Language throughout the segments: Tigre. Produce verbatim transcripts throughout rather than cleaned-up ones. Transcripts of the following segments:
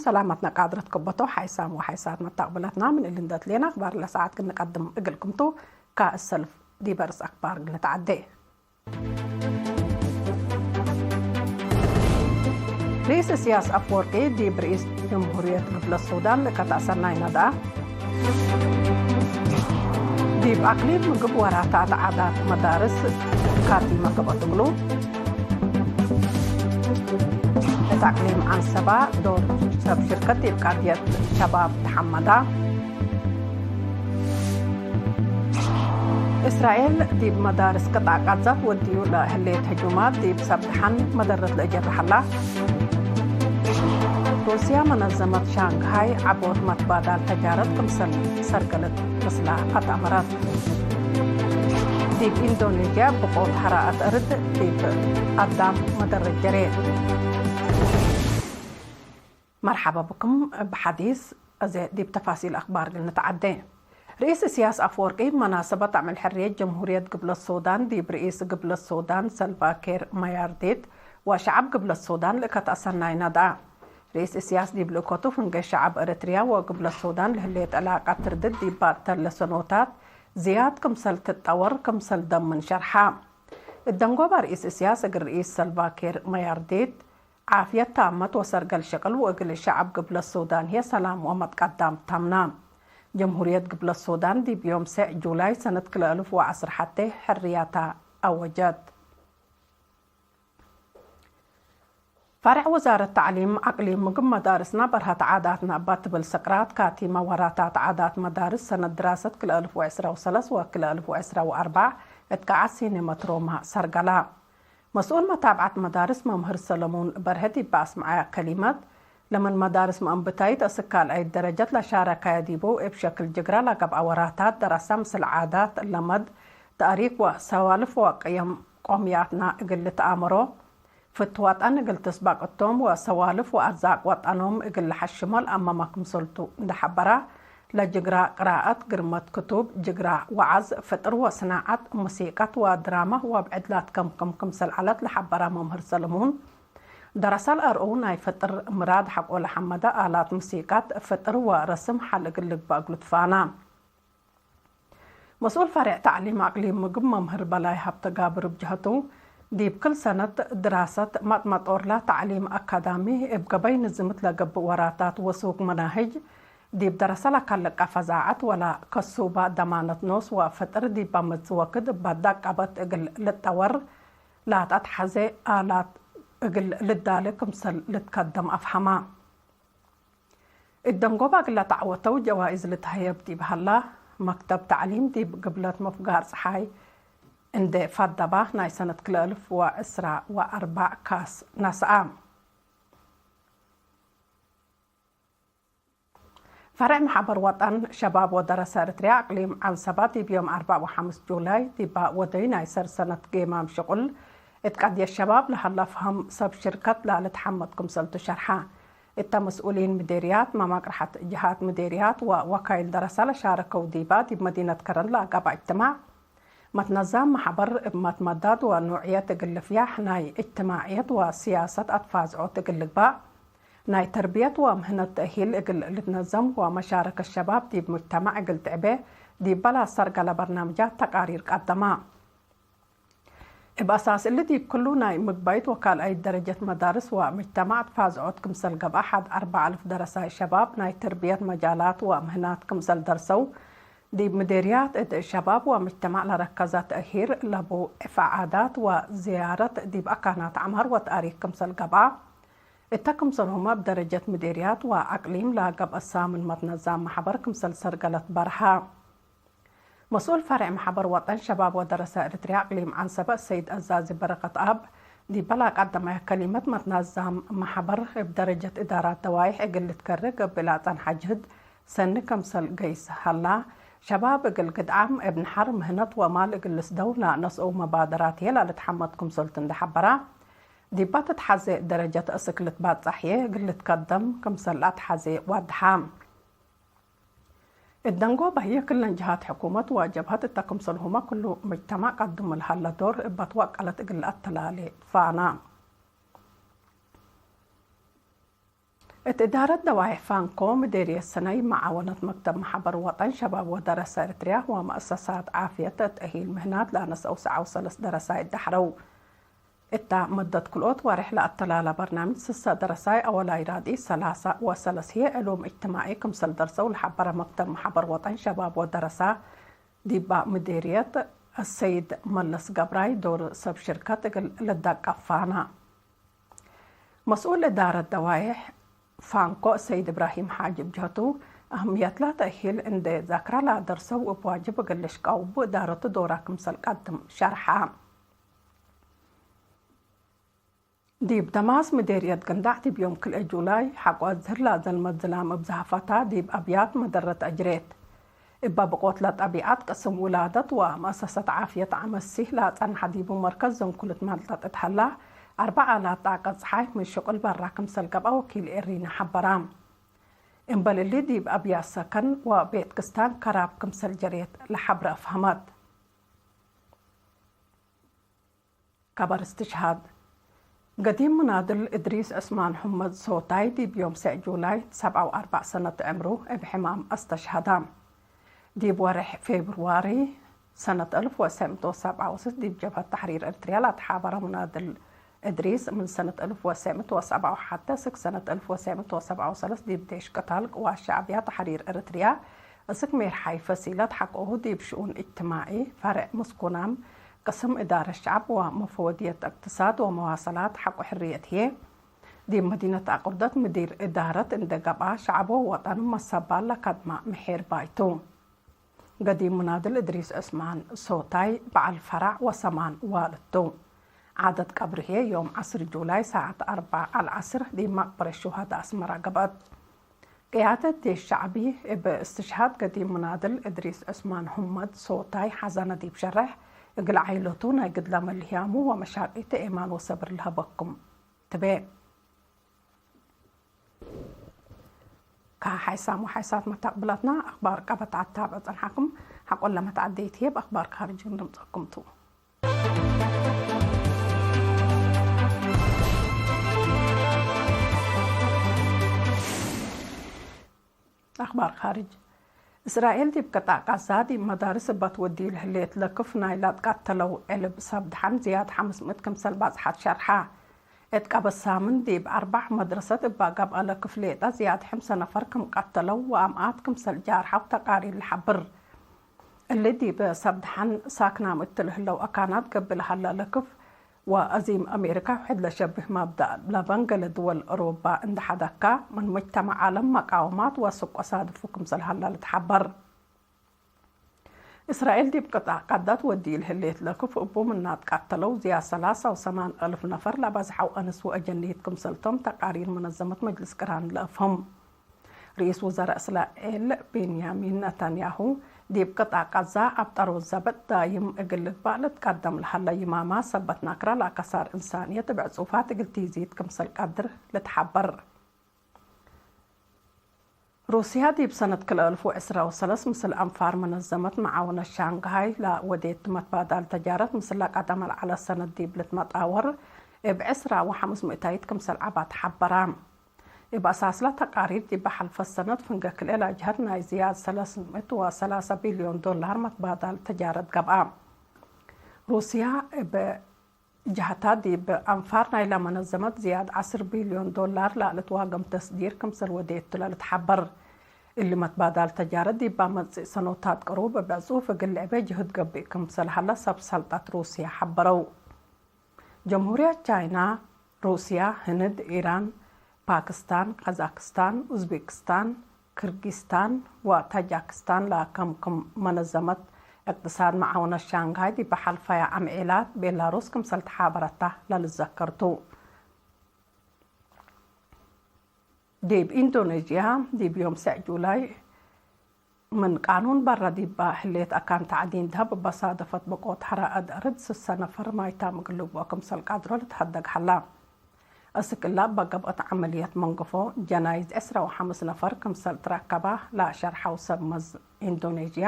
ሰላመትነ ቃድረት ከበቶ ሓይሳም ወሓይሳት መታቅብለትና ምን እሊ እንደ ትሌና አክባር ለሰዓት ግንቀድም እግልኩም ቱ። ከእሰልፍ ዲበ ርእስ አክባር ግንተዓዴ። ርኢስ እስያስ አፍወርቂ ዲብ ርኢስ ጀምሁርየት ግብለት ሱዳን ልእከት አሰናይ ነድአ። ዲብ አቅሊም ምግብ ወራታት ዓዳት መዳርስ ካቲመ ከበት እግሉ። እት አቅሊም አንሰባ ዶር ሰብ ሽርከት ዲብ ቃድየት ሸባብ ተሐመዳ። እስራኤል ዲብ መዳርስ ቅጣዕ ቃዛት ወድዩ ለህሌት ህጁማት ዲብ ሰብ ደሓን መደረት ለእጀርሐላ። ሩስያ መነዘመት ሻንግሃይ ዐቦት መትባዳል ተጃረት ክምሰል ሰርገለት ምስላ አትአመረት። ዲብ ኢንዶኔዥያ ብቆት ሐራአት እርድ ዲብ አዳም መደረት ጀሬ። መርሐባ ብኩም እብ ሐዲስ። አዜ ዲብ ተፋሲል አክባር ልንትዓዴ። ርኢስ እስያስ አፍወርቂ መናሰበት አምዕል ሕርየት ጀምሁርየት ግብለት ሱዳን ዲብ ርኢስ ግብለት ሱዳን ሰልቫ ኬር ማያርዲት ወሸዐብ ግብለት ሱዳን ልእከት አሰናይ ነድአ። ርኢስ እስያስ ዲብ ልእከቱ ፍንጌ ሸዐብ ኤረትርያ ወግብለት ሱዳን ለህሌት ዕላቀት ትርድት ዲብ ባተለ ሰኖታት ዝያድ ክምሰል ትጠወር ክምሰል ደምን ሸርሐ። እት ደንጎባ ርኢስ እስያስ እግል ርኢስ ሰልቫ ኬር ማያርዲት ዓፍየት ታመት ወሰርገል ሽቅል ወእግል ሸዐብ ግብለት ሱዳን ህዬ ሰላም ወመትቀዳም ታምና። ጀምሁርየት ግብለት ሱዳን ዲብ ዮም ሰዕ ጁላይ ሰነት ክልኤ እልፍ ወዐስር ሐቴ ሕርያታ አወጀት። ፈርዕ ውዛረት ተዕሊም አቅሊም ምግብ መዳርስና በርሀት ዓዳትና እባ ትብል ስቅራት ካቲመ ወራታት ዓዳት መዳርስ ሰነት ድራሰት ክልኤ እልፍ ወዕስራ ወሰለስ ወክልኤ እልፍ ወዕስራ ወአርበዕ እት ከዓት ሲኔመት ሮማ ሰርገላ። መስኡል መታብዐት መዳርስ መምህር ሰለሙን በርሀ ዲብ አስመዐ ከሊመት፣ ለምን መዳርስ መአንብታይት እስክ ካልኣይት ደረጀት ለሻረካየ ዲቡ፣ እብ ሸክል ጅግረ ለገብአ ወራታት ደረሰ ምስል ዓዳት፣ ለመድ፣ ተእሪክ ወሰዋልፍ ወቅየም ቆምያትና እግል ልትአመሮ፣ ፍት ወጠን እግል ትስበቅ እቶም ወሰዋልፍ ወአርዛቅ ወጠኖም እግል ለሐሽሞ ለአመመ ክምሰልቱ እንደ ሐበረ፣ ለጅግራ ቅራአት፣ ግርመት ክቱብ፣ ጅግራ ወዐዝ፣ ፍጥር ወስናዐት፣ ሙሲቀት ወድራመ ወብዕድ ላትከምክም ክምሰል ዐለት ለሐበረ መምህር ሰለሙን፣ ደረሰ ለአርአው ናይ ፍጥር ምራድ ሐቆ ለሐመደ አላት ሙሲቀት፣ ፍጥር ወረስም ሐል እግል ልግበእ እግሉ ትፋና። መስኡል ፈሬዕ ተዕሊም አቅሊም ምግብ መምህር በላይ ሀብተጋብር እብ ጀሀቱ፣ ዲብ ክል ሰነት ድራሰት መጥመጦርላ ተዕሊም አካዳሚ እብ ገበይ ንዝምት ለገብእ ወራታት ወሱግ መናህጅ፣ ዲብ ደረሰ ለከልቀ ፈዛዐት ወላ ከሱባ ደማነት ኖስ ወፍጥር ዲብ አመጽ ወክድ እበ ደቀበት እግል ልጠወር ላተአትሐዜ አላት እግል ልዳሌ ክምሰል ልትከደም አፍሀማ። እት ደንጎባ እግል ለተዐወተው ጀዋይዝ ልትሀየብ ዲብ ሀላ፣ መክተብ ተዕሊም ዲብ ግብለት መፍጋር ጸሓይ እንዴ ፈደባ፣ ናይ ሰነት ክልኤ እልፍ ወዕስራ ወአርበዕ ካስ ነስአ። ፈርዕ መሐበር ወጠን ሸባብ ወደረሰ ኤረትርያ አቅሊም ዐንሰባ ዲብ ዮም አርበዕ ወሐምስ ጁላይ ዲባ ወደዩ ናይ ሰር ሰነት ጌማም ሽቁል እት ቀድየት ሸባብ ለሀላ ፍሀም ሰብ ሽርከት ላልትሐመድ ክምሰልቱ ሸርሐ። እተ መስኡሊን ምዴርያት፣ መማቅርሐት ጅሃት ምዴርያት ወወካይል ደረሰ ለሻረከው ዲባ ዲብ መዲነት ከረን ለአጋባ እጅትማዕ፣ መትነዛም መሐበር እብ መትመዳድ ወኖዕየት እግል ልፍያሕ፣ ናይ እጅትማዕየት ወስያሰት አትፋዝዖት እግል ልግባእ፣ ናይ ተርብየት ወምህነት ተእሂል እግል ልትነዘም ወመሻረከት ሸባብ ዲብ ሙጅተማዕ እግል ትዕቤ ዲበ ለአሰርገለ በርናምጃት ተቃሪር ቀደማ። እብ አሳስ እሊ ዲብ ክሉ ናይ ምግባይት ወካልኣይት ደረጀት መዳርስ ወምጅተማዕ ትፋዝዖት ክምሰል ገብአ፣ ሐድ አርበዕ አልፍ ደረሳይ ሸባብ ናይ ተርብየት መጃላት ወምህናት ክምሰል ደርሰው፣ ዲብ ምዴርያት እት ሸባብ ወምጅተማዕ ለረከዘ ተእሂር ለቡ ዕፋ ዓዳት ወዝያረት ዲብ አካናት ዐማር ወተአሪክ ክምሰል ገብአ፣ እተ ክምሰልሁመ እብ ደረጀት ምዴርያት ወአቅሊም ለገብአ ሳምን መትነዛም መሐበር ክምሰል ሰርገለት በርሀ። መስኡል ፈሬዕ መሐበር ወጠን ሸባብ ወደረሰ ኤረትርያ አቅሊም ዐንሰበ ሰይድ አዛዚ በረከትአብ፣ ዲበ ለአቀደመ ከሊመት፣ መትነዛም መሐበር እብ ደረጀት እዳራት ደዋይሕ እግል ልትከርግ እብ ለአጸንሐ ጅህድ ሰኒ ክምሰል ገይስ ሀላ፣ ሸባብ እግል ግድዓም እብ ነሐር ምህነት ወማል እግል ልስደው ለነስአው መባደራት ህዬ ለልትሐመድ ክምሰልቱ እንዴ ሐበራ፣ ዲበ ትትሐዜ ደረጀት እስክ ልትባጻሕ ህዬ እግል ልትከደም ክምሰል ለአትሐዜ ወድሐ። እት ደንጎበ ህዬ፣ ክለን ጀሃት ሕኩመት ወጀብሀት እተ ክምሰልሁመ፣ ክሉ ምጅተማዕ ቀዱም ለሀለ ዶር እበ ትወቀለት እግል ለአተላሌ ትፋና። እት እዳረት ደዋይሕ ፋንኮ ምዴርየት ሰነይ መዓወነት መክተብ መሐበር ወጠን ሸባብ ወደረሰ ኤረትርያ ወመአሰሳት ዓፍየት ተእሂል ምህናት ለአነስአው ሰዓው ሰለስ ደረሳይ ደሐረው። እታ መደት ክልኦት ወሬሕ ለአተላለ በርናምጅ ስሰ ደረሳይ አወላይ ራድኢ ሰላሳ ወሰለስ ህዬ ዕሉም እጅትማዒ ክምሰል ደርሰው ለሐበረ መክተብ መሐበር ወጠን ሸባብ ወደረሳ ዲባ ምዴርየት አሰይድ መለስ ገብራይ ዶር ሰብ ሽርከት እግል ልደቀፍ ፋና። መስኡል እዳረት ደዋይሕ ፋንኮ ሰይድ እብራሂም ሓጅ እብ ጀህቱ፣ አህምየትላ ተእሂል እንዴ ዘክረ ለአደርሰው እብ ዋጅብ እግል ልሽቀው እቡ እዳረቱ ዶራ ክምሰል ቀድም ሸርሐ። ዲብ ደማስ ምዴርየት ገንዳዕ ዲብ ዮም ክልኤ ጁላይ ሐቆ አዝህር ለአዘልመት ዝላም እብ ዘሐፈታ ዲብ አብያት መደረት አጅሬት። እበ ብቆት ለጠቢዐት ቅስም ውላደት ወመአሰሰት ዓፍየት አመሲህ ለአጸንሐ ዲቡ መርከዝ ዘንኩልት ማልጠጥ እት ሀላ፣ አርበዕ አላት ጣቀት ጸሓይ ምን ሽቁል በራ ክምሰል ገብአ ወኪል ኤሪና ሐበራ። እምበል እሊ ዲብ አብያት ሰከን ወቤት ክስታን ከራብ ክምሰል ጀሬት ለሐብረ አፍሀመት። ከበር እስትሽሃድ። ገዲም ምናድል እድሪስ ዕስማን ሑመድ ሶታይ ዲብ ዮም ሰዕ ጁላይ ሰብዓ ወአርበዕ ሰነት ዕምሩ እብ ሕማም አስተሽሀዳ። ዲብ ወሬሕ ፌብርዋሪ ሰነት አልፍ ወትሰዕ ምእት ወሰብዓ ወስስ ዲብ ጀብሀት ተሕሪር ኤርትርያ ለአትሓበረ ምናድል እድሪስ ምን ሰነት አልፍ ወትሰዕ ምእት ወሰብዓ ወሐተ እስክ ሰነት አልፍ ወትሰዕ ምእት ወሰብዓ ወሰለስ ዲብ ዴሽ ቅታል ቅዋት ሸዕብያ ተሕሪር ኤርትርያ እስክ ሜርሓይ ፈሲለት ሐቆሁ ዲብ ሽኡን እጅትማዒ ፈርዕ ምስኩናም ቅስም እዳረት ሸዐብ ወመፈወድየት እቅትሳድ ወመዋሰላት ሐቆ ሕርየት ህዬ፣ ዲብ መዲነት አቁርደት ምዲር እዳረት እንዴ ገብአ፣ ሸዐብ ወወጠን መሰባል ለከድመ ምሒር ባይ ቱ። ገዲም ምናድል እድሪስ ዑስማን ሶታይ በዐል ፈራዕ ወሰማን ዋልድ ቱ። ዓደት ቀብር ህዬ ዮም ዐስር ጁላይ ሳዐት አርበዕ አልዐስር ዲብ መቅበረት ሹሀዳ አስመረ ገብአት። ቅያደት ዴሽ ሸዕቢ እብ እስትሽሃድ ገዲም ምናድል እድሪስ ዑስማን ሁመድ ሶታይ ሐዘነ ዲብ ሸርሕ፣ እግል ዓይለቱ ናይ ግድለ መልህያሙ ወመሻቂት ኤማን ወሰብር ለሀበኩም ትቤ። ከሓይሳም ወሓይሳት መታቅብለትና አክባር ቀበት አታብዕ ጸንሓኩም። ሐቆለ መትዓደይት ህዬ እብ አክባር ካርጅ እንድምጸኩም ቱ። አክባር ካርጅ። እስራኤል ዲብ ቅጣዕ ቃዛ ዲብ መዳርስ እበ ትወድዩ ለህሌት ለክፍ ናይላ ትቃተለው ዕልብ ሰብ ደሐን ዝያድ ሐምስ ምእት ክምሰል ባጽሐት ሸርሐ። እት ቀበት ሳምን ዲብ አርበዕ መድረሰት እበ ገብአ ለክፍ ሌጠ ዝያድ ሕምሰ ነፈር ክም ቀተለው ወአምኣት ክምሰል ጃርሐው ተቃሪር ለሐብር። እሊ ዲብ ሰብ ደሐን ሳክናም እት ለህለው አካናት ገብእ ለሀለ ለክፍ ወአዚም አሜሪካ ውሕድ ለሸብህ መብደእ ለበን ገሌ ድወል ኦሮባ እንዴ ሐደካ፣ ምን ሙጅተመዕ ዓለም መቃወማት ወስቆ ሳድፉ ክምሰል ሀለ ልትሐበር። እስራኤል ዲብ ቅጣዕ ቃዛ ትወድዩ ለህሌት ለክፍ እቡ ምና ትቃተለው ዝያድ ሰላሳ ወሰማን አልፍ ነፈር ለበዝሐው አንስ ወአጀኒት ክምሰልቶም ተቃሪር መነዘመት መጅልስ ቅራን ለአፍህም። ርኢስ ውዘራእ እስራኤል ቤንያሚን ነታንያሁ፣ ዲብ ቅጣዕ ቃዛ አብጠሮት ዘበጥ ዳይም እግል ልግባእ ልትቀደም ለሀለ ይማማ ሰበት ናክራ ለአከሳር እንሳንየት እብ ዕጹፋት እግል ቲዚድ ክምሰል ቀድር ልትሐበር። ሩስያ ዲብ ሰነት ክልኤ አልፍ ወዕስራ ወሰለስ ምስል አንፋር መነዘመት መዓውነት ሻንግሃይ ለወዴት መትባዳል ተጃረት ምስለ ቀደመ ለዐለ ሰነት ዲብ ልትመጣወር እብ ዕስራ ወሐምስ ምእታይት ክምሰል ዐባ ተሐበራ። እብ አሳስለ ተቃሪር ዲብ ሐልፈ ሰነት ፍንጌ ክልኤ ለአጅሀት ናይ ዝያድ ሰለስ ምእት ወሰላሰ ቢልዮን ዶላር መትባዳል ተጃረት ገብአ። ሩስያ እብ ጀሀታ ዲብ አንፋር ናይለ መነዘመት ዝያድ ዐስር ቢልዮን ዶላር ለልትዋገም ተስዲር ክምሰል ወዴቱ ለልትሐበር። እሊ መትባዳል ተጃረት ዲባ መጽእ ሰኖታት ቅሩብ እብ ዕጹፍ እግል ልዕቤ ጅሁድ ገብእ ክምሰል ሀለ ሰብ ሰልጠት ሩስያ ሐበረው። ጀምሁርየት ቻይና፣ ሩስያ፣ ህንድ፣ ኢራን፣ ፓክስታን፣ ቃዛክስታን፣ ኡዝቤክስታን፣ ክርጊስታን ወታጃክስታን ለአከምክም መነዘመት እቅትሳድ መዓውነት ሻንግሃይ ዲብ ሐልፈያ አምዔላት ቤላሩስ ክምሰል ተሓበረታ ለልዘከር ቱ። ዲብ ኢንዶኔዥያ ዲብ ዮም ሰዕ ጁላይ ምን ቃኑን በረ ዲበ ህሌት አካን ተዕዲን ደሀብ እበ ሳደፈት ብቆት ሐራአድ አርድ ስሰ ነፈር ማይታም እግል ልግብኦ ክምሰል ቀድሮ ልትሀደግ ሀላ። እስክ እላ እበ ገብአት ዐመልየት መንገፎ ጀናይዝ ዕስራ ወሐምስ ነፈር ክምሰል ትረከባ ለሸርሐው ሰብ መዝ ኢንዶኔዥያ፣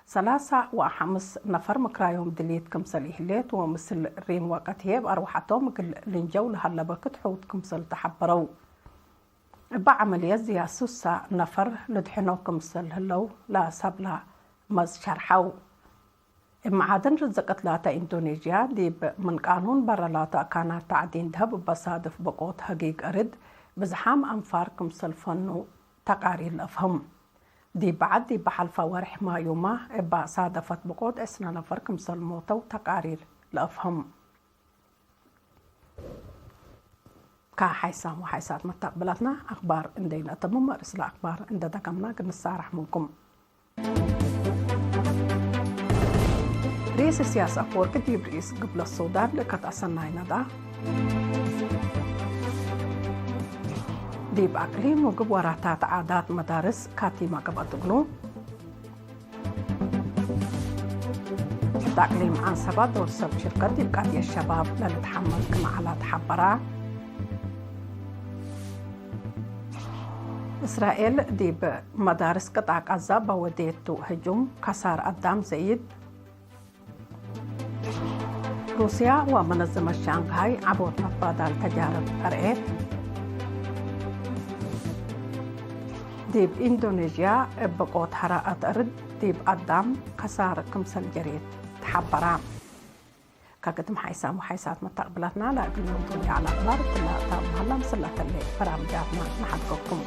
ሰላሳ ወሐምስ ነፈር ምክራዮም ድሊት ክምሰል ኢህሌት ወምስል ሪም ወቀት ህዬ እብ አርወሐቶም እግል ልንጀው ለሀለ በክት ሑት ክምሰል ተሐበረው። እበ ዐመልየት ዝያድ ሱሳ ነፈር ልድሕኖ ክምሰል ህለው ለሰብለ መጽ ሸርሐው። እብ መዓድን ርዝቅ እት ላተ ኢንዶኔዥያ፣ ዲብ ምን ቃኑን በረ ላተ አካናት ተዕዲን ደሀብ እበ ሳድፍ ብቆት ሀጊግ እርድ ብዝሓም አንፋር ክምሰል ፈኑ ተቃሪር ለአፍህም። ዲብ በዐድ፣ ዲብ በሐልፈ ወርሕ ማዩመ እበ ሳደፈት ብቆት ዕስነ ነፈር ክምሰል ሞተው ተቃሪር ለአፍህም። ከሓይሳም ወሓይሳት መተቅብላትና አክባር እንዴ ነአተምም፣ ርእስ ለአክባር እንዴ ደገምና ግንሳረሕ ምንኩም። ርኢስ እስያስ አፈወርቂ ዲብ ርኢስ ግብለት ሱዳን ልእከት አሰናይ ነዳ። ዲብ አቅሊም ወግብ ወራታት ዓዳት መዳርስ ካቲመ ገብአት እግሉ። እት አቅሊም ዐንሰበ ዶል ሰብ ሽርከት ዲብ ቀድየት ሸባብ ለልትሐመል ክም ዐለ ተሐበረ። እስራኤል ዲብ መዳርስ ቅጣዕ ቀዛ በወዴቱ ህጁም፣ ከሳር አዳም ዘይድ። ሩስያ ወመነዘመት ሻንግሃይ ዐቦት መትባዳል ተጃርብ አርኤት። ዲብ ኢንዶኔዥያ እብ ብቆት ሐራአት አርድ ዲብ አዳም ከሳር ክምሰል ጀሬት ተሐበራ። ከግድም ሓይሳም ወሓይሳት መተቅብላትና ለእግል ዮም ቶም ለዐለ አክባር እትላ እታ መሀላ ምስል ለተሌ በራምጃትና ነሐድጎኩም።